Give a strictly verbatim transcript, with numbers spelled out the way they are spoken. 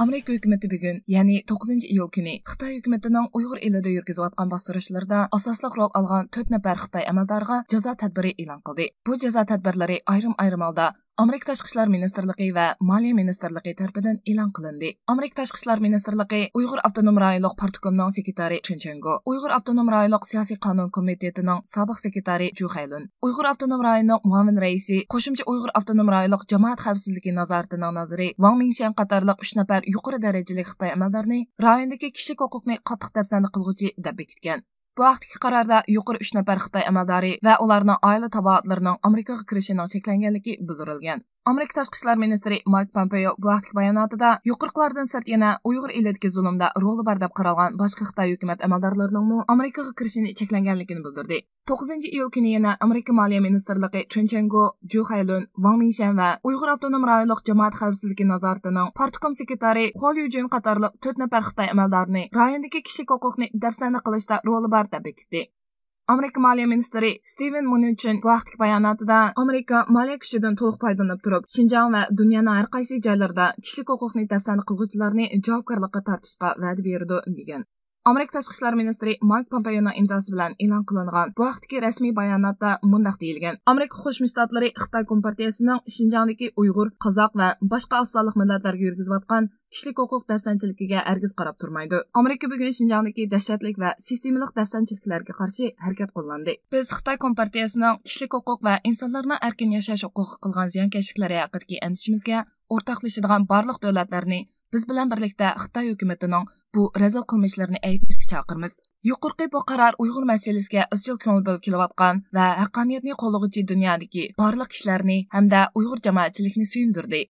ئامېرىكا ھۆكۈمىتى بۈگۈن، يەنى توققۇزىنچى ئىيۇل كۈنى خىتاي ھۆكۈمىتىنىڭ ئۇيغۇر ئېلىدا يۈرگۈزۈۋاتقان باستۇرۇشلىرىدا ئاساسلىق رول ئالغان تۆت نەپەر خىتاي ئەمەلدارىغا جازا تەدبىرى ئېلان قىلدى. بۇ جازا تەدبىرلىرى ئايرىم-ئايرىم ھالدا ئامېرىكا تاشقى ئىشلار مىنىستىرلىقى ۋە مالىيە مىنىستىرلىقى تەرىپىدىن ئېلان قىلىندى. ئامېرىكا تاشقى ئىشلار مىنىستىرلىقى ئۇيغۇر ئاپتونوم رايونلۇق پارتكومنىڭ سېكرېتارى چېن چۈەنگو، ئۇيغۇر ئاپتونوم رايونلۇق سىياسىي قانۇن كومىتېتىنىڭ سابىق سېكرېتارى جۇ خەيلۈن، ئۇيغۇر ئاپتونوم رايونىنىڭ مۇئاۋىن رەئىسى، قوشۇمچە ئۇيغۇر ئاپتونوم رايونلۇق جامائەت خەۋپسىزلىكى نازارىتىنىڭ نازىرى ۋاڭ مىڭشيەن قاتارلىق ئۈچ نەپەر يۇقىرى دەرىجىلىك خىتاي ئەمەلدارىنى رايوندىكى كىشىلىك ھوقۇقنى قاتتىق دەپسەندە قىلغۇچى دەپ بېكىتكەن. بۇ ھەقتىكى قاراردا يۇقىرى ئۈچ نەپەر خىتاي ئەمەلدارى ۋە ئۇلارنىڭ ئائىلە تاۋابىئاتلىرىنىڭ ئامېرىكىغا كىرىشىنىڭ چەكلەنگەنلىكى بىلدۈرۈلگەن. ئامېرىكا تاشقى ئىشلار مىنىستىرى مايك پومپېئو بۇ ھەقتىكى باياناتىدا يۇقىرىقىلاردىن سىرت يەنە ئۇيغۇر ئېلىدىكى زۇلۇمدا رولى بار دەپ قارالغان باشقا خىتاي ھۆكۈمەت ئەمەلدارلىرىنىڭمۇ ئامېرىكىغا كىرىشىنى چەكلەنگەنلىكىنى بىلدۈردى. توققۇزىنچى ئىيۇل كۈنى يەنە ئامېرىكا مالىيە مىنىستىرلىقى چېن چۈەنگو، جۇ خەيلۈن، ۋاڭ مىڭشيەن ۋە ئۇيغۇر ئاپتونوم رايونلۇق جامائەت خەۋپسىزلىكى نازارىتىنىڭ پارتكوم سېكرېتارى خۇا ليۇجۈن قاتارلىق تۆت نەپەر خىتاي ئەمەلدارىنى رايوندىكى كىشىلىك ھوقۇقنى دەپسەندە قىلىشتا رولى بار دەپ بېكىتتى. ئامېرىكا مالىيە مىنىستىرى ستىۋېن مۇنۇچىن بۇ ھەقتىكى باياناتىدا ئامېرىكا مالىيە كۈچىدىن تولۇق پايدىلىنىپ تۇرۇپ، شىنجاڭ ۋە دۇنيانىڭ ھەر قايسى جايلىرىدا كىشىلىك ھوقۇقنى دەپسەندە قىلغۇچىلارنى جاۋابكارلىققا تارتىشقا ۋەدە بېرىدۇ، دېگەن. ئامېرىكا تاشقى ئىشلار مىنىستىرى مايك پومپېئونىڭ ئىمزاسى بىلەن ئېلان قىلىنغان بۇ ھەقتىكى رەسمىي باياناتتا مۇنداق دېيىلگەن: ئامېرىكا قوشما شتاتلىرى خىتاي كومپارتىيىسىنىڭ شىنجاڭدىكى ئۇيغۇر، قازاق ۋە باشقا ئاز سانلىق مىللەتلەرگە يۈرگۈزۈۋاتقان كىشىلىك ھوقۇق دەپسەندىچىلىكىگە ھەرگىز قاراپ تۇرمايدۇ. ئامېرىكا بۈگۈن شىنجاڭدىكى دەھشەتلىك ۋە سىستېمىلىق دەپسەندىچىلىكلەرگە قارشى ھەرىكەت قوللاندى. بىز خىتاي كومپارتىيىسىنىڭ كىشىلىك ھوقۇق ۋە ئىنسانلارنىڭ ئەركىن ياشاش ھوقۇقىغا قىلغان زىيانكەشلىكلىرى ھەققىدىكى ئەندىشىمىزگە ئورتاقلىشىدىغان بارلىق دۆلەتلەرنى بىز بىلەن بىرلىكتە خىتاي ھۆكۈمىتىنىڭ بۇ رەزىل قىلمىشلىرىنى ئەيىبلەشكە چاقىرىمىز. يۇقىرىقى بۇ قارار ئۇيغۇر مەسىلىسىگە ئىزچىل كۆڭۈل بۆلۈپ كېلىۋاتقان ۋە ھەققانىيەتنى قوللىغۇچى دۇنيادىكى بارلىق كىشىلەرنى ھەمدە ئۇيغۇر جامائەتچىلىكىنى سۆيۈندۈردى.